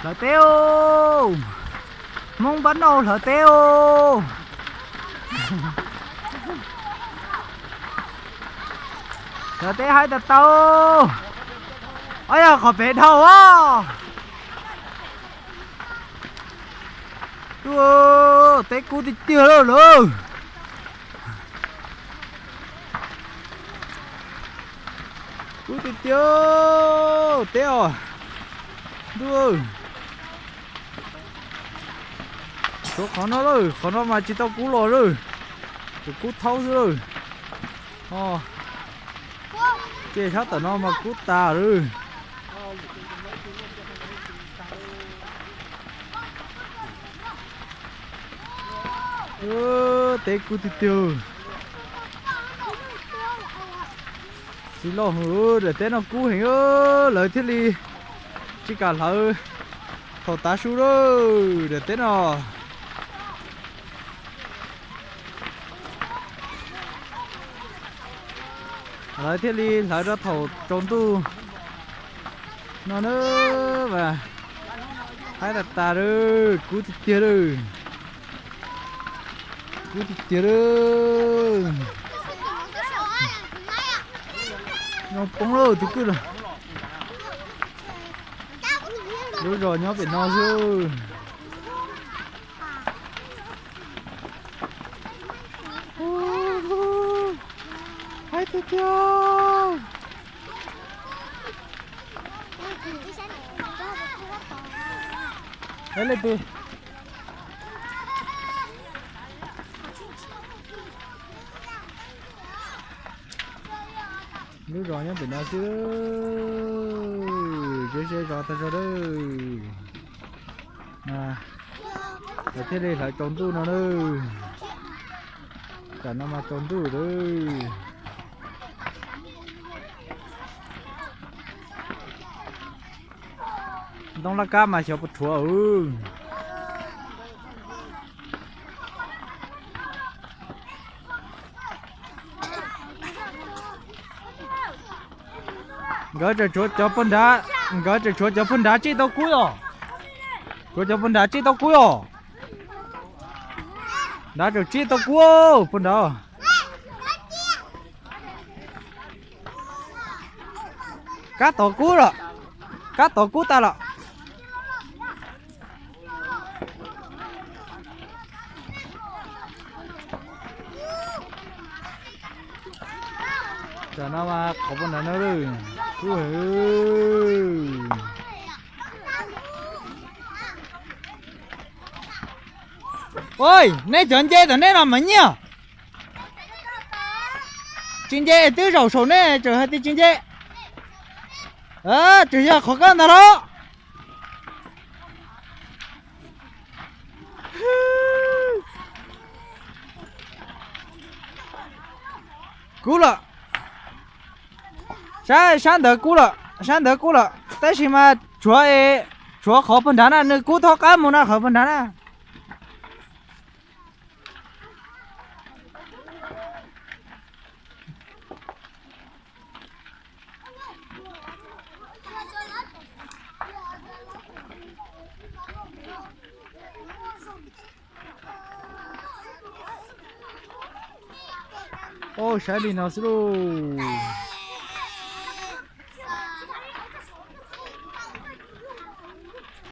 Hlawv teb os, Hmoob npab noj hlawv teb os. Hlawv teb haib tas tau. Ob yog qhov pem dhau os. Tub, teb kub tiag tiag lawm lawm. Kub tiag tiag teb os. Ntuj, tshuav qhov no lawm, qhov no mas tsis tau kub los lawm, tsuas kub thaub xwb lawm. Ces sab tom no mas kub tas lawm. Teb kub tiag tiag. Txiv loj hwv, daim teb no kub heev, lawv thiaj li tsis kam hlawv thaum tav su lawm daim teb no. Lawv thiaj li hlawv rau thaum tsaus ntuj no na. Haib tas tas lawm, kub tiag tiag lawm. Kub tiag tiag lawm. Nyob poob lawm tus kwj lawm. Lub zos nyob pem no xwb. Haib tiag tiag. Leej twg? Lub zos nyob pem no xwb. Zeb zeb zos tag zog lawm. Lawv thiaj li hlawv tsaus ntuj no na. Tam no mas tsaus ntuj lawm. Ntoo laj kab mas xyov puas rhuav. Nkawd tseem tshuav cov pag nrad, nkawd tseem tshuav cov pag nrad tsij tau kub os. Tshuav cov pag nrad tsij tau kub os. Nrad tseem tsij tau kub pag nrad. Kab tod kub lawm, kab tod kub tas lawm. Tam no mas qhov pag nrad no kub heev. Oj, nej cov nce tom nej no mas nyiaj. Tsis nce twb zaum saum nej tseem hais tias tsis nce. Tseem yog qhov koj ntag los. Kub lawm. Sab, sab ntawd kub lawm, sab ntawd kub lawm, tab sis mas tshuav, tshuav qhov pag nrad na, nws kub thaub qab mus no qhov pag nrad na. Oj, saib li no xwb lauj.